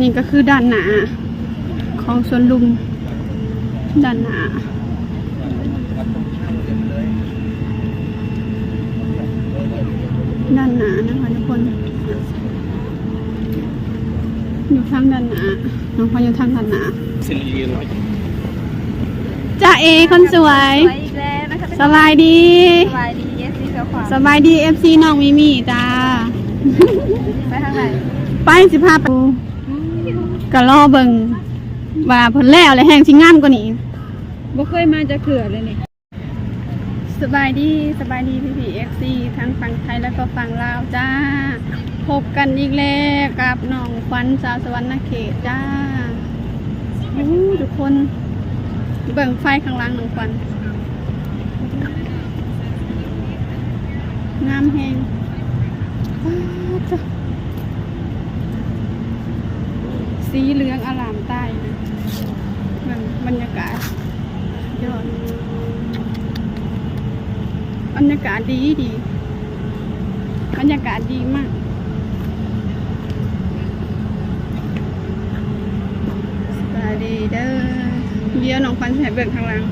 ນີ້ກໍຄືດ້ານໜ້າຂອງສວນລຸມ ດ້ານໜ້າ ດ້ານໜ້ານະຄະທຸກຄົນ ຢູ່ທາງດ້ານໜ້າ ນ້ອງພອນຢູ່ທາງດ້ານໜ້າ. ຈ໊ະເອ ຄົນສວຍ ສວຍອີກແລ້ວນະຄະ ສະບາຍດີ ສະບາຍດີ ເອັຟຊີ ເຈົ້າຂອງ ສະບາຍດີ ເອັຟຊີ ນ້ອງມີມີ້ຈ້າ. ໄປທາງໃດ? ໄປ ຊິພາໄປ ອືມ ກະລໍເບິ່ງວ່າເພິ່ນແລ້ວແລ້ວແຮ່ງຊິງາມກວ່ານີ້ ບໍ່ເຄີຍມາຈັກເທື່ອເລີຍນີ້. ສະບາຍດີ ສະບາຍດີ ພີ່ໆ ເອັຟຊີ ທັງຝັ່ງໄທ ແລະກໍຝັ່ງລາວຈ້າ. ພົບກັນອີກແລ້ວກັບນ້ອງຂວັນ ສາວສະຫວັນນະເຂດຈ້າ. ໂອ້ ທຸກຄົນ ເບິ່ງໄຟຂ້າງຫຼັງນ້ອງຂວັນ ງາມແຮງ ປາດໂທ້ ສີເຫຼືອງອາລາມຕາຍນະ. ເບິ່ງບັນຍາກາດ ຍອດ ບັນຍາກາດດີ ດີ ບັນຍາກາດດີມາກ. ສະບາຍດີເດີ ດຽວນ້ອງຂວັນຊິໃຫ້ເບິ່ງຂ້າງຫຼັງ.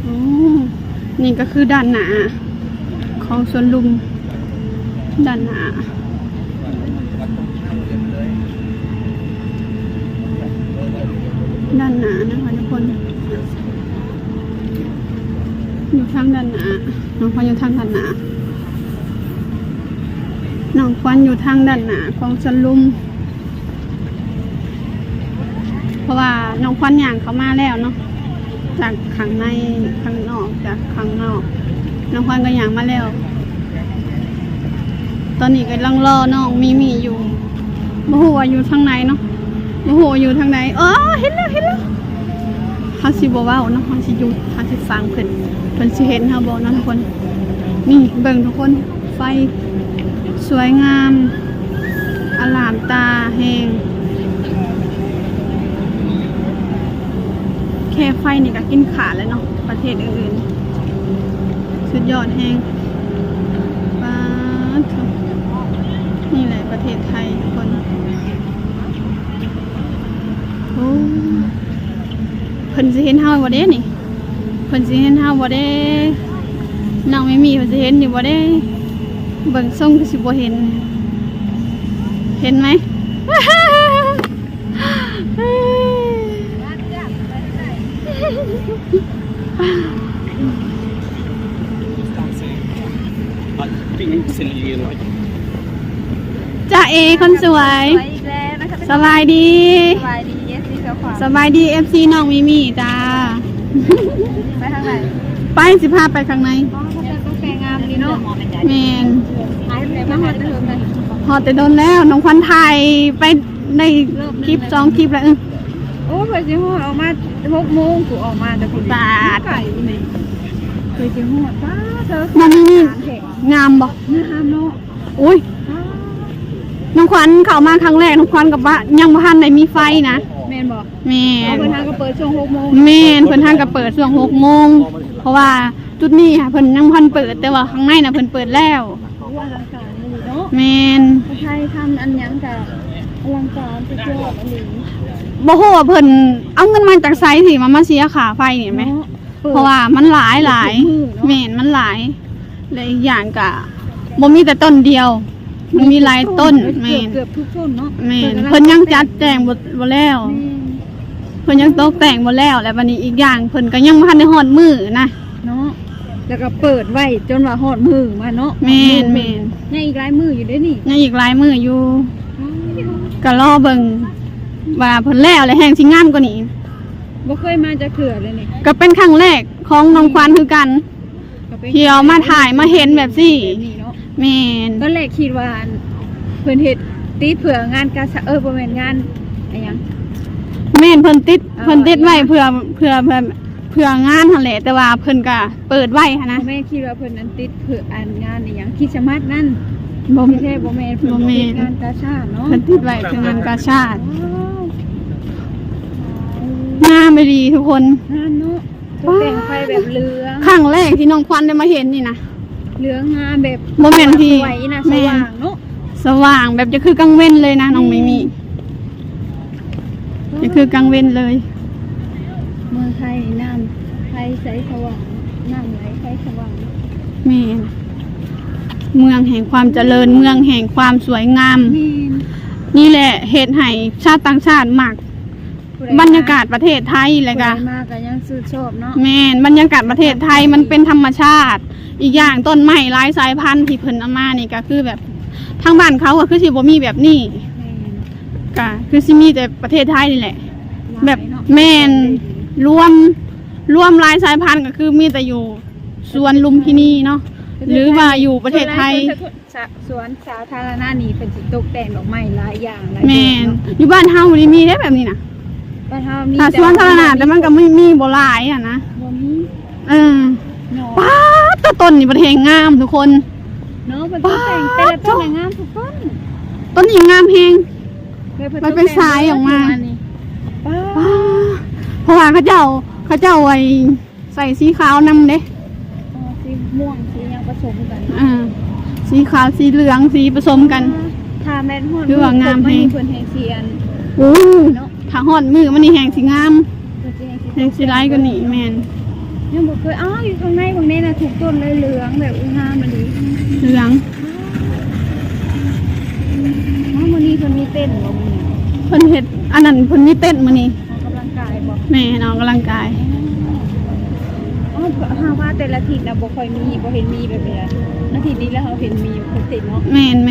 ອືມ ນີ້ກໍຄືດ້ານໜ້າຂອງສວນລຸມ ດ້ານໜ້າ ດ້ານໜ້ານະຄະທຸກຄົນ ຢູ່ທາງດ້ານໜ້າ ນ້ອງຂວັນຢູ່ທາງດ້ານໜ້າ ນ້ອງຂວັນຢູ່ທາງດ້ານໜ້າຂອງສວນລຸມ. ເພາະວ່ານ້ອງຂວັນຍ່າງເຂົ້າມາແລ້ວເນາະ ຈາກຂ້າງໃນ ຂ້າງນອກ ຈາກຂ້າງນອກ ນ້ອງຂວັນກໍຍ່າງມາແລ້ວ. ຕອນນີ້ກຳລັງລໍນ້ອງມີມີຢູ່ ບໍ່ຮູ້ວ່າຢູ່ທາງໃດເນາະ ບໍ່ຮູ້ວ່າຢູ່ທາງໃດ. ອໍ ເຫັນແລ້ວ ເຫັນແລ້ວ. ເຮົາຊິບໍ່ເວົ້າເນາະ ເຮົາຊິຢຸດ ເຮົາຊິຟັງເພິ່ນ ເພິ່ນຊິເຫັນເຮົາບໍ່ເນາະທຸກຄົນ. ນີ້ເບິ່ງທຸກຄົນ ໄຟສວຍງາມ ອາລາມຕາແຮງ ແຄ່ໄຟນີ້ກໍກິນຂາດແລ້ວເນາະ ປະເທດອື່ນໆ ສຸດຍອດແຮງ. ປາດໂທ້ ນີ້ແຫຼະປະເທດໄທທຸກຄົນ. ໂອ້ ເພິ່ນຊິເຫັນເຮົາບໍ່ເດ້ນີ້? ເພິ່ນຊິເຫັນເຮົາບໍ່ເດ້? ນ້ອງມີມີເພິ່ນຊິເຫັນຢູ່ບໍ່ເດ້? ເບິ່ງຊົງຄືຊິບໍ່ເຫັນ. ເຫັນໄໝ? ຈ໊ະເອ ຄົນສວຍ ສວຍອີກແລ້ວນະຄະ ສະບາຍດີ ສະບາຍດີ ເອັຟຊີ ເຈົ້າຂອງ ສະບາຍດີ ເອັຟຊີ ນ້ອງມີມີ້ຈ້າ. ໄປທາງໃດ? ໄປ ຊິພາໄປຂ້າງໃນ. ອໍ ເຂົາເຈົ້າກໍແປງາມດີເນາະ. ແມ່ນ ມາຮອດແຕ່ດົນແລ້ວ ຮອດແຕ່ດົນແລ້ວ ນ້ອງຂວັນຖ່າຍໄປໄດ້ຄລິບສອງຄລິບແລ້ວ. ເອີ ໂອ້ ເພິ່ນຊິຮອດອອກມາຫົກໂມງ ຜູ້ອອກມາແຕ່ພຸ້ນ ປາດ ໄກນີ້ ເພິ່ນຊິຮອດ ປາດເທີ ມັນນີ້ງາມບໍ່? ງາມເນາະ. ໂອ້ຍ ນ້ອງຂວັນເຂົ້າມາຄັ້ງແລກ ນ້ອງຂວັນກໍວ່າຍັງບໍ່ທັນໄດ້ມີໄຟນະ. ແມ່ນບໍ່? ແມ່ນ ເພິ່ນຫາກໍເປີດຊ່ວງຫົກໂມງ. ແມ່ນ ເພິ່ນຫາກໍເປີດຊ່ວງຫົກໂມງ ເພາະວ່າຈຸດນີ້ຫາເພິ່ນຍັງບໍ່ທັນເປີດ ແຕ່ວ່າຂ້າງໃນນະເພິ່ນເປີດແລ້ວ. ໂອ້ ອະລັງການອີ່ຫຼີເນາະ. ແມ່ນ ໄທທຳອັນຫຍັງກະອະລັງການສຸດຍອດອີ່ຫຼີ. ບໍ່ຮູ້ວ່າເພິ່ນເອົາເງິນມາຈາກໃສ ທີ່ມາ ມາເສຍຄ່າໄຟນີ້ແໝ່ ເນາະ. ເປີດ ເພາະວ່າມັນຫຼາຍ ເປີດ ຫຼາຍ ທຸກມື້ເນາະ. ແມ່ນ ມັນຫຼາຍ ແລະ ອີກຢ່າງກະບໍ່ມີແຕ່ຕົ້ນດຽວ ມັນມີຫຼາຍຕົ້ນ. ແມ່ນ ເກືອບທຸກຕົ້ນເນາະ. ແມ່ນ ເພິ່ນຍັງຈັດແຈງບໍ່ ບໍ່ແລ້ວ. ແມ່ນ ເພິ່ນຍັງຕົກແຕ່ງບໍ່ແລ້ວ ແລະ ບັດນີ້ອີກຢ່າງເພິ່ນກໍຍັງບໍ່ທັນໄດ້ຮອດມື້ນະ ເນາະ. ແລ້ວກໍເປີດໄວ້ຈົນວ່າຮອດມື້ມາເນາະ. ແມ່ນ ຮອດມື້ ແມ່ນ ຍັງອີກຫຼາຍມື້ຢູ່ເດ້ນີ້ ຍັງອີກຫຼາຍມື້ຢູ່. ອືມ ກໍລໍເບິ່ງວ່າເພິ່ນແລ້ວແລ້ວແຮ່ງຊິງາມກວ່ານີ້. ບໍ່ເຄີຍມາຈັກເທື່ອເລີຍນີ້ ກໍເປັນຄັ້ງແລກຂອງນ້ອງຂວັນຄືກັນ ກໍເປັນ ທີ່ເອົາມາຖ່າຍມາເຫັນແບບນີ້ ແບບນີ້ເນາະ. ແມ່ນ ຕອນແລກຄິດວ່າ ອັນ ເພິ່ນເຮັດຕິດເພື່ອງານກາຊາດ ເອີ ບໍ່ແມ່ນງານ ອະຫຍັງ. ແມ່ນ ເພິ່ນຕິດ ເອີ ເພິ່ນຕິດໄວ້ເພື່ອ ເພື່ອ ເພື່ອ ເພື່ອງານຫັ້ນແຫຼະ ແຕ່ວ່າເພິ່ນກະເປີດໄວ້ຫັ້ນນະ. ແມ່ນ ຄິດວ່າເພິ່ນນັ້ນຕິດເພື່ອ ອັນ ງານອີ່ຫຍັງ ຄຣິດສະມາດນັ້ນ. ບໍ່ ທີ່ແທ້ບໍ່ແມ່ນ ເພິ່ນ ບໍ່ແມ່ນ ເຮັດງານກາຊາດເນາະ. ເພິ່ນຕິດໄວ້ເພື່ອງານກາຊາດ. ວ້າວ ງາມອີ່ຫຼີທຸກຄົນ ງາມເນາະ. ຕົກແຕ່ງໄຟແບບເຫຼືອງ ຄັ້ງແລກທີ່ນ້ອງຂວັນໄດ້ມາເຫັນນີ້ນະ ເຫຼືອງງາມແບບ ບໍ່ແມ່ນທີ່ ສວຍນະ ແມ່ນ ສວ່າງເນາະ. ສະຫວ່າງແບບຈະຄືກາງເວັນເລີຍນະນ້ອງມີມີ ຈະຄືກາງເວັນເລີຍ. ເມືອງໄທນີ້ນ້ຳໃສສະຫວ່າງ ນ້ຳໃສໃສສະຫວ່າງ. ແມ່ນ ເມືອງແຫ່ງຄວາມຈະເລີນ ເມືອງແຫ່ງຄວາມສວຍງາມ. ແມ່ນ ນີ້ແຫຼະເຮັດໃຫ້ຊາວຕ່າງຊາດມັກ ບັນຍາກາດປະເທດໄທ ແລ້ວກະ ຜູ້ໃດມາກໍຍັງຊື່ນຊອບເນາະ. ແມ່ນ ບັນຍາກາດປະເທດໄທມັນເປັນທຳມະຊາດ ອີກຢ່າງຕົ້ນໄມ້ຫຼາຍສາຍພັນທີ່ເພິ່ນເອົາມານີ້ກໍຄືແບບ ທາງບ້ານເຂົາກໍຄືຊິບໍ່ມີແບບນີ້. ແມ່ນ ກໍຄືຊິມີແຕ່ປະເທດໄທນີ້ແຫຼະ ຫຼາຍເນາະ ແບບ ແມ່ນ ຫຼວມ ລວມຫຼາຍສາຍພັນ ກໍຄືມີແຕ່ຢູ່ສວນລຸມພິນີເນາະ ຫຼືວ່າຢູ່ປະເທດໄທ. ສ່ວນຫຼາຍ ສວນ ສວນສາທາລະນະນີ້ເພິ່ນຊິຕົກແຕ່ງດອກໄມ້ຫຼາຍຢ່າງຫຼາຍແບບເນາະ. ແມ່ນ ຢູ່ບ້ານເຮົານີ້ມີເດ້ແບບນີ້ນະ. ບ້ານເຮົາມີ ຖ້າສວນສາທາລະນະ ແຕ່ມັນກໍມີ ມີບໍ່ຫຼາຍຫັ້ນນະ. ບໍ່ມີ ເອີ ເນາະ. ປາດ ແຕ່ຕົ້ນນີ້ບັດແຮງງາມທຸກຄົນເນາະ. ເພິ່ນຕົກແຕ່ງ ປາດ ແຕ່ລະຕົ້ນ ໂທ້ ງາມທຸກຕົ້ນ. ຕົ້ນນີ້ງາມແຮງ ແລ້ວເພິ່ນ ມັນເປັນສາຍອອກມາ. ປາດ ປາດ ເພາະວ່າເຂົາເຈົ້າ ເຂົາເຈົ້າໄອ້ ໃສ່ສີຂາວນຳເດ້. ອໍ ສີມ່ວງ ສີຫຍັງປະສົມກັນ. ອ່າ ສີຂາວ ສີເຫຼືອງ ສີປະສົມກັນ. ຖ້າແມ່ນຮອດ ຄືວ່າງາມແຮງ ເພິ່ນແຮງສີອັນ ໂອ້ ເນາະ. ຖ້າຮອດມື້ມັນນີ້ແຮງຊິງາມ ເພິ່ນຊິແຮງສີ ແຮງສີຫຼາຍກວ່ານີ້. ແມ່ນ ຍັງບໍ່ເຄີຍ ອ້າວ ຢູ່ຂ້າງໃນເບິ່ງແນ່ນະ ທຸກຕົ້ນເລີຍເຫຼືອງແບບ ອຸຍ ງາມອີ່ຫຼີ ເຫຼືອງ. ອ້າວ ມື້ນີ້ເພິ່ນມີເຕັ້ນບໍ່ມື້ນີ້? ເພິ່ນເຮັດອັນນັ້ນ ເພິ່ນມີເຕັ້ນມື້ນີ້. ອອກກຳລັງກາຍບໍ່? ແມ່ນ ອອກກຳລັງກາຍ. ອໍ ເຮົາມາແຕ່ລະທິດນະ ບໍ່ຄ່ອຍມີ ບໍ່ເຫັນມີແບບນີ້ນະ. ອາທິດນີ້ລະເຮົາເຫັນມີຄົນເຕັ້ນເນາະ. ແມ່ນໆ.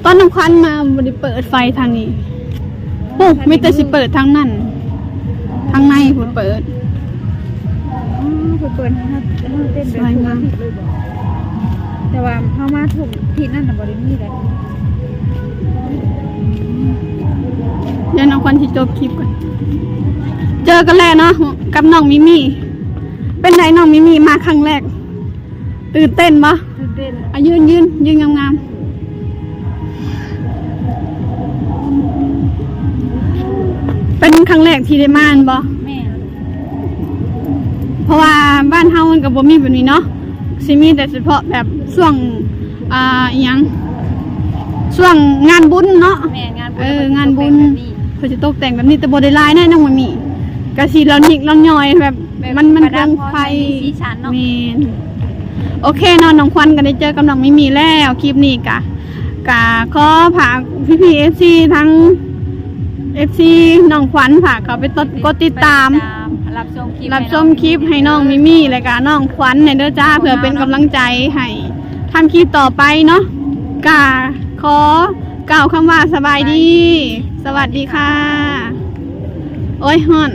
ໂອ້ ຕອນນ້ອງຂວັນມາບໍ່ໄດ້ເປີດໄຟທາງນີ້. ໂອ້ ມີແຕ່ຊິເປີດທາງນັ້ນ ທາງໃນພຸ້ນເປີດ. ອໍ ເພິ່ນເປີດໃຫ້ເຮົາ ເຮົາເຕັ້ນແບບທຸກອາທິດເລີຍບໍ່? ແຕ່ວ່າເຮົາມາທຸກທິດນັ້ນນະບໍ່ໄດ້ມີເດ້. ດຽວນ້ອງຂວັນຊິຈົບຄລິບກ່ອນ. ເຈີກັນແລ້ວເນາະ ກັບນ້ອງມີມີ. ເປັນໃດນ້ອງມີມີ ມາຄັ້ງແລກ ຕື່ນເຕັ້ນບໍ່? ຕື່ນເຕັ້ນ. ອ່ະ ຢືນ ຢືນ ຢືນງາມໆ. ເປັນຄັ້ງແລກທີ່ໄດ້ມາແມ່ນບໍ່? ແມ່ນ. ເພາະວ່າບ້ານເຮົາມັນກໍບໍ່ມີແບບນີ້ເນາະ ຊິມີແຕ່ສະເພາະແບບຊ່ວງ ອ່າ ອີ່ຫຍັງ ຊ່ວງງານບຸນເນາະ. ແມ່ນ ງານບຸນ ເອີ ງານບຸນ ເພິ່ນຊິຕົກແຕ່ງແບບນີ້ ເພິ່ນຊິຕົກແຕ່ງແບບນີ້ ແຕ່ບໍ່ໄດ້ຫຼາຍນະນ້ອງມາມີ. ກະຊິລະຍິກລະຍ່ອຍແບບ ແບບ ມັນ ມັນ ປະດັບ ໂຄມໄຟ ໃຫ້ມີສີສັນເນາະ. ແມ່ນ. ໂອເຄເນາະ ນ້ອງຂວັນກໍໄດ້ເຈີກັບນ້ອງມີມີແລ້ວ. ຄລິບນີ້ກະ ກະຂໍຝາກພີ່ໆ ເອັຟຊີ ທັງ ເອັຟຊີ ນ້ອງຂວັນ ຝາກເຂົ້າໄປກົດ ກົດຕິດຕາມ ຮັບຊົມຄລິບ ຮັບຊົມຄລິບໃຫ້ນ້ອງມີມີ ແລະກະນ້ອງຂວັນແດ່ເດີຈ້າ ເພື່ອເປັນກຳລັງໃຈໃຫ້ທຳຄລິບຕໍ່ໄປເນາະ. ກະຂໍກ່າວຄຳວ່າສະບາຍດີ ສະຫວັດດີຄ່ະ. ໂອ້ຍ ຮ້ອນ.